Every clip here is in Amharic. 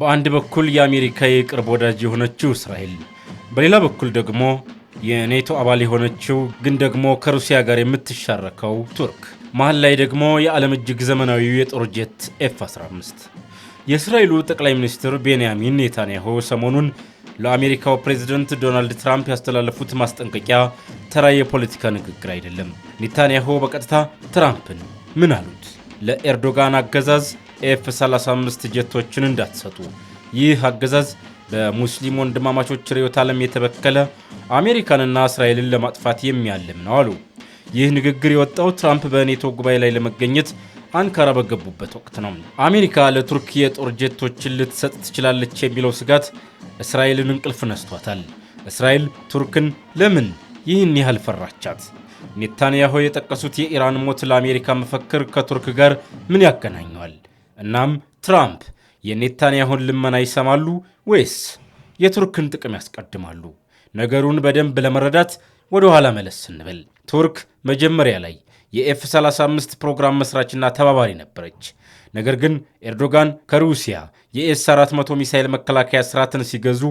በአንድ በኩል የአሜሪካ የቅርብ ወዳጅ የሆነችው እስራኤል፣ በሌላ በኩል ደግሞ የኔቶ አባል የሆነችው ግን ደግሞ ከሩሲያ ጋር የምትሻረከው ቱርክ፣ መሀል ላይ ደግሞ የዓለም እጅግ ዘመናዊው የጦር ጄት ኤፍ 15። የእስራኤሉ ጠቅላይ ሚኒስትር ቤንያሚን ኔታንያሁ ሰሞኑን ለአሜሪካው ፕሬዝደንት ዶናልድ ትራምፕ ያስተላለፉት ማስጠንቀቂያ ተራ የፖለቲካ ንግግር አይደለም። ኔታንያሁ በቀጥታ ትራምፕን ምን አሉት? ለኤርዶጋን አገዛዝ ኤፍ 35 ጀቶችን እንዳትሰጡ፣ ይህ አገዛዝ በሙስሊም ወንድማማቾች ርዕዮተ ዓለም የተበከለ፣ አሜሪካንና እስራኤልን ለማጥፋት የሚያልም ነው አሉ። ይህ ንግግር የወጣው ትራምፕ በኔቶ ጉባኤ ላይ ለመገኘት አንካራ በገቡበት ወቅት ነው። አሜሪካ ለቱርክ የጦር ጀቶችን ልትሰጥ ትችላለች የሚለው ስጋት እስራኤልን እንቅልፍ ነስቷታል። እስራኤል ቱርክን ለምን ይህን ያህል ፈራቻት? ኔታንያሁ የጠቀሱት የኢራን ሞት ለአሜሪካ መፈክር ከቱርክ ጋር ምን ያገናኘዋል? እናም ትራምፕ የኔታንያሁን ልመና ይሰማሉ ወይስ የቱርክን ጥቅም ያስቀድማሉ? ነገሩን በደንብ ለመረዳት ወደ ኋላ መለስ ስንል፣ ቱርክ መጀመሪያ ላይ የኤፍ 35 ፕሮግራም መስራችና ተባባሪ ነበረች። ነገር ግን ኤርዶጋን ከሩሲያ የኤስ 400 ሚሳይል መከላከያ ስርዓትን ሲገዙ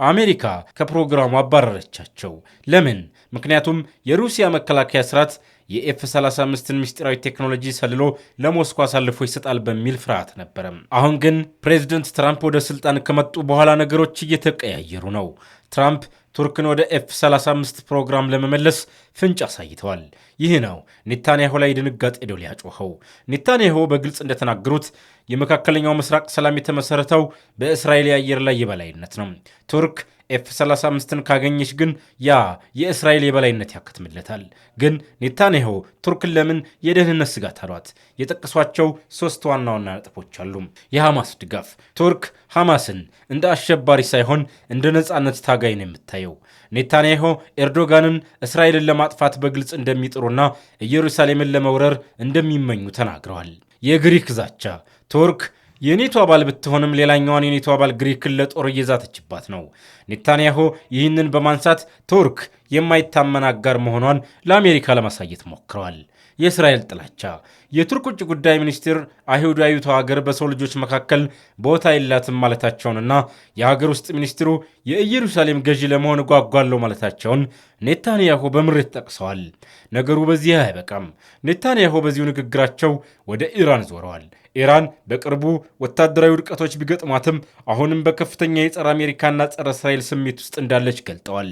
አሜሪካ ከፕሮግራሙ አባረረቻቸው። ለምን? ምክንያቱም የሩሲያ መከላከያ ስርዓት የኤፍ 35ን ምስጢራዊ ቴክኖሎጂ ሰልሎ ለሞስኮ አሳልፎ ይሰጣል በሚል ፍርሃት ነበረ። አሁን ግን ፕሬዚደንት ትራምፕ ወደ ስልጣን ከመጡ በኋላ ነገሮች እየተቀያየሩ ነው። ትራምፕ ቱርክን ወደ ኤፍ 35 ፕሮግራም ለመመለስ ፍንጭ አሳይተዋል። ይህ ነው ኔታንያሁ ላይ ድንጋጤ ደወል ያጮኸው። ኔታንያሁ በግልጽ እንደተናገሩት የመካከለኛው ምስራቅ ሰላም የተመሰረተው በእስራኤል የአየር ላይ የበላይነት ነው። ቱርክ ኤፍ 35ን ካገኘች ግን ያ የእስራኤል የበላይነት ያከትምለታል። ግን ኔታንያሁ ቱርክን ለምን የደህንነት ስጋት አሏት? የጠቀሷቸው ሶስት ዋና ዋና ነጥቦች አሉ። የሐማስ ድጋፍ። ቱርክ ሐማስን እንደ አሸባሪ ሳይሆን እንደ ነጻነት ታጋይ ነው የምታየው። ኔታንያሁ ኤርዶጋንን እስራኤልን ለማጥፋት በግልጽ እንደሚጥሩና ኢየሩሳሌምን ለመውረር እንደሚመኙ ተናግረዋል። የግሪክ ዛቻ። ቱርክ የኔቶ አባል ብትሆንም ሌላኛዋን የኔቶ አባል ግሪክን ለጦር እየዛተችባት ነው። ኔታንያሁ ይህንን በማንሳት ቱርክ የማይታመን አጋር መሆኗን ለአሜሪካ ለማሳየት ሞክረዋል። የእስራኤል ጥላቻ። የቱርክ ውጭ ጉዳይ ሚኒስትር አይሁዳዊቷ ሀገር በሰው ልጆች መካከል ቦታ የላትም ማለታቸውንና የሀገር ውስጥ ሚኒስትሩ የኢየሩሳሌም ገዢ ለመሆን እጓጓለሁ ማለታቸውን ኔታንያሁ በምሬት ጠቅሰዋል። ነገሩ በዚህ አያበቃም። ኔታንያሁ በዚሁ ንግግራቸው ወደ ኢራን ዞረዋል። ኢራን በቅርቡ ወታደራዊ ውድቀቶች ቢገጥሟትም አሁንም በከፍተኛ የጸረ አሜሪካና ጸረ እስራኤል ስሜት ውስጥ እንዳለች ገልጠዋል።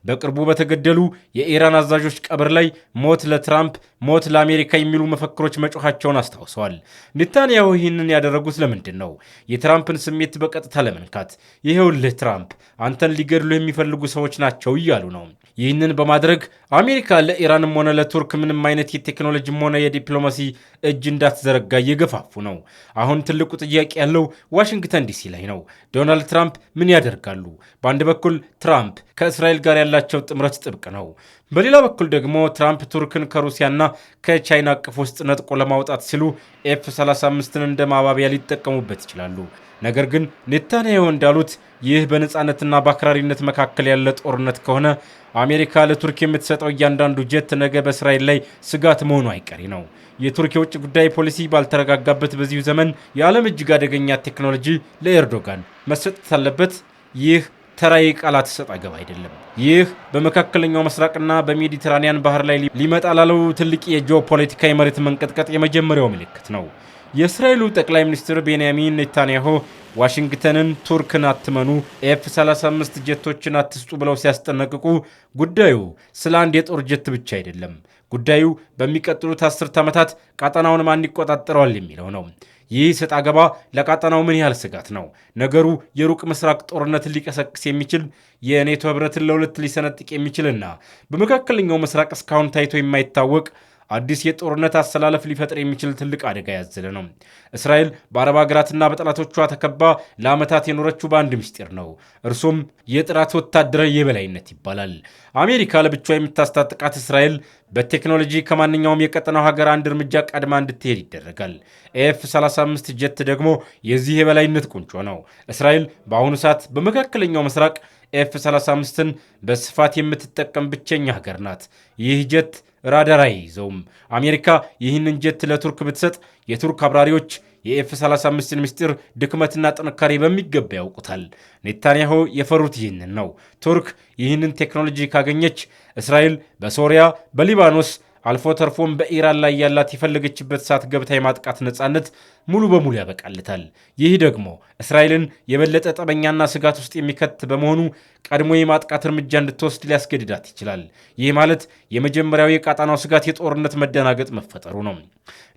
በቅርቡ በተገደሉ የኢራን አዛዦች ቀብር ላይ ሞት ለትራምፕ፣ ሞት ለአሜሪካ የሚሉ መፈክሮች መጮኻቸውን አስታውሰዋል። ኔታንያሁ ይህንን ያደረጉት ለምንድን ነው? የትራምፕን ስሜት በቀጥታ ለመንካት። ይሄውልህ ትራምፕ፣ አንተን ሊገድሉ የሚፈልጉ ሰዎች ናቸው እያሉ ነው። ይህንን በማድረግ አሜሪካ ለኢራንም ሆነ ለቱርክ ምንም አይነት የቴክኖሎጂም ሆነ የዲፕሎማሲ እጅ እንዳትዘረጋ እየገፋፉ ነው። አሁን ትልቁ ጥያቄ ያለው ዋሽንግተን ዲሲ ላይ ነው። ዶናልድ ትራምፕ ምን ያደርጋሉ? በአንድ በኩል ትራምፕ ከእስራኤል ጋር ያላቸው ጥምረት ጥብቅ ነው። በሌላ በኩል ደግሞ ትራምፕ ቱርክን ከሩሲያና ከቻይና እቅፍ ውስጥ ነጥቆ ለማውጣት ሲሉ ኤፍ 35ን እንደ ማባቢያ ሊጠቀሙበት ይችላሉ። ነገር ግን ኔታንያሁ እንዳሉት ይህ በነፃነትና በአክራሪነት መካከል ያለ ጦርነት ከሆነ አሜሪካ ለቱርክ የምትሰጠው እያንዳንዱ ጀት ነገ በእስራኤል ላይ ስጋት መሆኑ አይቀሬ ነው። የቱርክ የውጭ ጉዳይ ፖሊሲ ባልተረጋጋበት በዚሁ ዘመን የዓለም እጅግ አደገኛ ቴክኖሎጂ ለኤርዶጋን መሰጠት አለበት? ይህ ተራ የቃላት ሰጥ አገባ አይደለም። ይህ በመካከለኛው ምስራቅና በሜዲትራኒያን ባህር ላይ ሊመጣ ላለው ትልቅ የጂኦፖለቲካ የመሬት መንቀጥቀጥ የመጀመሪያው ምልክት ነው። የእስራኤሉ ጠቅላይ ሚኒስትር ቤንያሚን ኔታንያሁ ዋሽንግተንን ቱርክን አትመኑ፣ ኤፍ 35 ጀቶችን አትስጡ ብለው ሲያስጠነቅቁ ጉዳዩ ስለ አንድ የጦር ጀት ብቻ አይደለም። ጉዳዩ በሚቀጥሉት 10 ዓመታት ቀጠናውን ማን ይቆጣጠረዋል የሚለው ነው። ይህ ሰጥ አገባ ለቀጠናው ምን ያህል ስጋት ነው? ነገሩ የሩቅ ምስራቅ ጦርነትን ሊቀሰቅስ የሚችል፣ የኔቶ ህብረትን ለሁለት ሊሰነጥቅ የሚችልና በመካከለኛው ምስራቅ እስካሁን ታይቶ የማይታወቅ አዲስ የጦርነት አሰላለፍ ሊፈጥር የሚችል ትልቅ አደጋ ያዘለ ነው። እስራኤል በአረብ ሀገራትና በጠላቶቿ ተከባ ለዓመታት የኖረችው በአንድ ምስጢር ነው። እርሱም የጥራት ወታደራዊ የበላይነት ይባላል። አሜሪካ ለብቻዋ የምታስታጥቃት እስራኤል በቴክኖሎጂ ከማንኛውም የቀጠናው ሀገር አንድ እርምጃ ቀድማ እንድትሄድ ይደረጋል። ኤፍ 35 ጀት ደግሞ የዚህ የበላይነት ቁንጮ ነው። እስራኤል በአሁኑ ሰዓት በመካከለኛው ምስራቅ ኤፍ 35ን በስፋት የምትጠቀም ብቸኛ ሀገር ናት። ይህ ጀት ራዳር አይይዘውም። አሜሪካ ይህንን ጀት ለቱርክ ብትሰጥ የቱርክ አብራሪዎች የኤፍ 35ን ምስጢር ድክመትና ጥንካሬ በሚገባ ያውቁታል። ኔታንያሁ የፈሩት ይህንን ነው። ቱርክ ይህንን ቴክኖሎጂ ካገኘች እስራኤል በሶሪያ፣ በሊባኖስ አልፎ ተርፎም በኢራን ላይ ያላት የፈለገችበት ሰዓት ገብታ የማጥቃት ነፃነት ሙሉ በሙሉ ያበቃልታል። ይህ ደግሞ እስራኤልን የበለጠ ጠበኛና ስጋት ውስጥ የሚከት በመሆኑ ቀድሞ የማጥቃት እርምጃ እንድትወስድ ሊያስገድዳት ይችላል። ይህ ማለት የመጀመሪያው የቀጣናው ስጋት የጦርነት መደናገጥ መፈጠሩ ነው።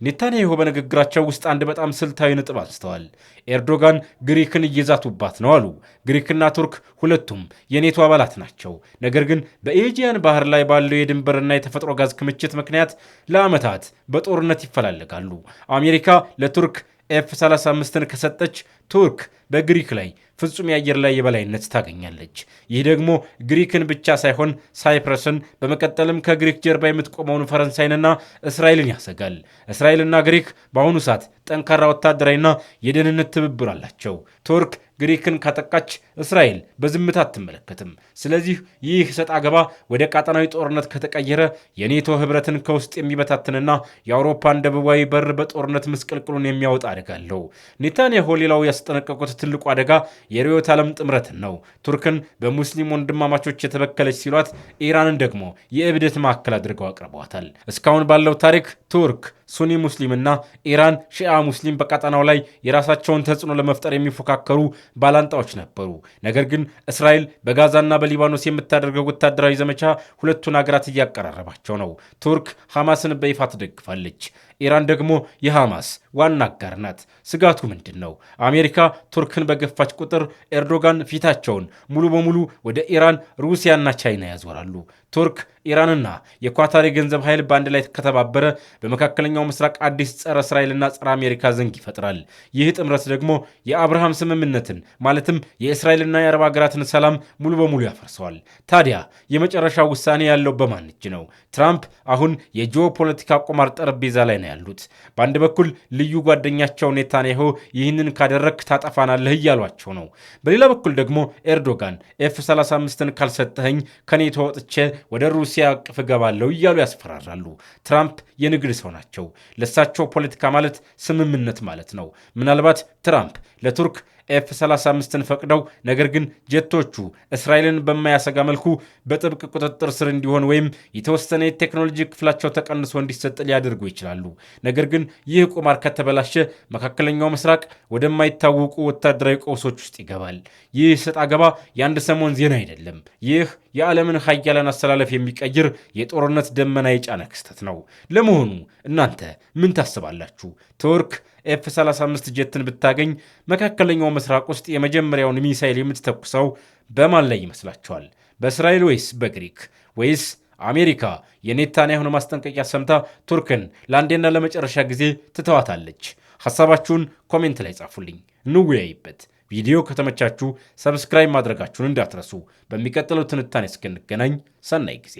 ኔታንያሁ በንግግራቸው ውስጥ አንድ በጣም ስልታዊ ነጥብ አንስተዋል። ኤርዶጋን ግሪክን እየዛቱባት ነው አሉ። ግሪክና ቱርክ ሁለቱም የኔቶ አባላት ናቸው። ነገር ግን በኤጂያን ባህር ላይ ባለው የድንበርና የተፈጥሮ ጋዝ ክምችት ምክንያት ለዓመታት በጦርነት ይፈላለጋሉ። አሜሪካ ለቱርክ ኤፍ 35ን ከሰጠች ቱርክ በግሪክ ላይ ፍጹም የአየር ላይ የበላይነት ታገኛለች። ይህ ደግሞ ግሪክን ብቻ ሳይሆን ሳይፕረስን፣ በመቀጠልም ከግሪክ ጀርባ የምትቆመውን ፈረንሳይንና እስራኤልን ያሰጋል። እስራኤልና ግሪክ በአሁኑ ሰዓት ጠንካራ ወታደራዊና የደህንነት ትብብር አላቸው። ቱርክ ግሪክን ካጠቃች እስራኤል በዝምታ አትመለከትም። ስለዚህ ይህ ሰጥ አገባ ወደ ቀጣናዊ ጦርነት ከተቀየረ የኔቶ ህብረትን ከውስጥ የሚበታትንና የአውሮፓን ደቡባዊ በር በጦርነት ምስቅልቅሉን የሚያወጣ አደጋ አለው። ኔታንያሁ ሌላው ያስጠነቀቁት ትልቁ አደጋ የርዕዮተ ዓለም ጥምረትን ነው። ቱርክን በሙስሊም ወንድማማቾች የተበከለች ሲሏት፣ ኢራንን ደግሞ የእብደት ማዕከል አድርገው አቅርበዋታል። እስካሁን ባለው ታሪክ ቱርክ ሱኒ ሙስሊምና ኢራን ሺአ ሙስሊም በቀጠናው ላይ የራሳቸውን ተጽዕኖ ለመፍጠር የሚፎካከሩ ባላንጣዎች ነበሩ። ነገር ግን እስራኤል በጋዛና በሊባኖስ የምታደርገው ወታደራዊ ዘመቻ ሁለቱን ሀገራት እያቀራረባቸው ነው። ቱርክ ሐማስን በይፋ ትደግፋለች። ኢራን ደግሞ የሐማስ ዋና አጋር ናት። ስጋቱ ምንድን ነው? አሜሪካ ቱርክን በገፋች ቁጥር ኤርዶጋን ፊታቸውን ሙሉ በሙሉ ወደ ኢራን፣ ሩሲያና ቻይና ያዞራሉ። ቱርክ፣ ኢራንና የኳታር የገንዘብ ኃይል በአንድ ላይ ከተባበረ በመካከለኛው ምስራቅ አዲስ ጸረ እስራኤልና ጸረ አሜሪካ ዘንግ ይፈጥራል። ይህ ጥምረት ደግሞ የአብርሃም ስምምነትን ማለትም የእስራኤልና የአረብ ሀገራትን ሰላም ሙሉ በሙሉ ያፈርሰዋል። ታዲያ የመጨረሻው ውሳኔ ያለው በማን እጅ ነው? ትራምፕ አሁን የጂኦፖለቲካ ቁማር ጠረጴዛ ላይ ነው ያሉት። በአንድ በኩል ልዩ ጓደኛቸው ኔታንያሁ ይህንን ካደረግክ ታጠፋናለህ እያሏቸው ነው። በሌላ በኩል ደግሞ ኤርዶጋን ኤፍ 35ን ካልሰጠኸኝ ከኔቶ ወጥቼ ወደ ሩሲያ እቅፍ እገባለሁ እያሉ ያስፈራራሉ። ትራምፕ የንግድ ሰው ናቸው። ለሳቸው ፖለቲካ ማለት ስምምነት ማለት ነው። ምናልባት ትራምፕ ለቱርክ ኤፍ 35ን ፈቅደው ነገር ግን ጀቶቹ እስራኤልን በማያሰጋ መልኩ በጥብቅ ቁጥጥር ስር እንዲሆን ወይም የተወሰነ የቴክኖሎጂ ክፍላቸው ተቀንሶ እንዲሰጥ ሊያደርጉ ይችላሉ። ነገር ግን ይህ ቁማር ከተበላሸ መካከለኛው ምስራቅ ወደማይታወቁ ወታደራዊ ቀውሶች ውስጥ ይገባል። ይህ ሰጥ አገባ የአንድ ሰሞን ዜና አይደለም። ይህ የዓለምን ሀያላን አሰላለፍ የሚቀይር የጦርነት ደመና የጫነ ክስተት ነው። ለመሆኑ እናንተ ምን ታስባላችሁ? ቱርክ ኤፍ 35 ጀትን ብታገኝ መካከለኛው ምስራቅ ውስጥ የመጀመሪያውን ሚሳይል የምትተኩሰው በማን ላይ ይመስላችኋል? በእስራኤል ወይስ በግሪክ? ወይስ አሜሪካ የኔታንያሁን ማስጠንቀቂያ ሰምታ ቱርክን ለአንዴና ለመጨረሻ ጊዜ ትተዋታለች? ሐሳባችሁን comment ላይ ጻፉልኝ፣ እንወያይበት። ቪዲዮ ከተመቻችሁ subscribe ማድረጋችሁን እንዳትረሱ። በሚቀጥለው ትንታኔ እስክንገናኝ ሰናይ ጊዜ።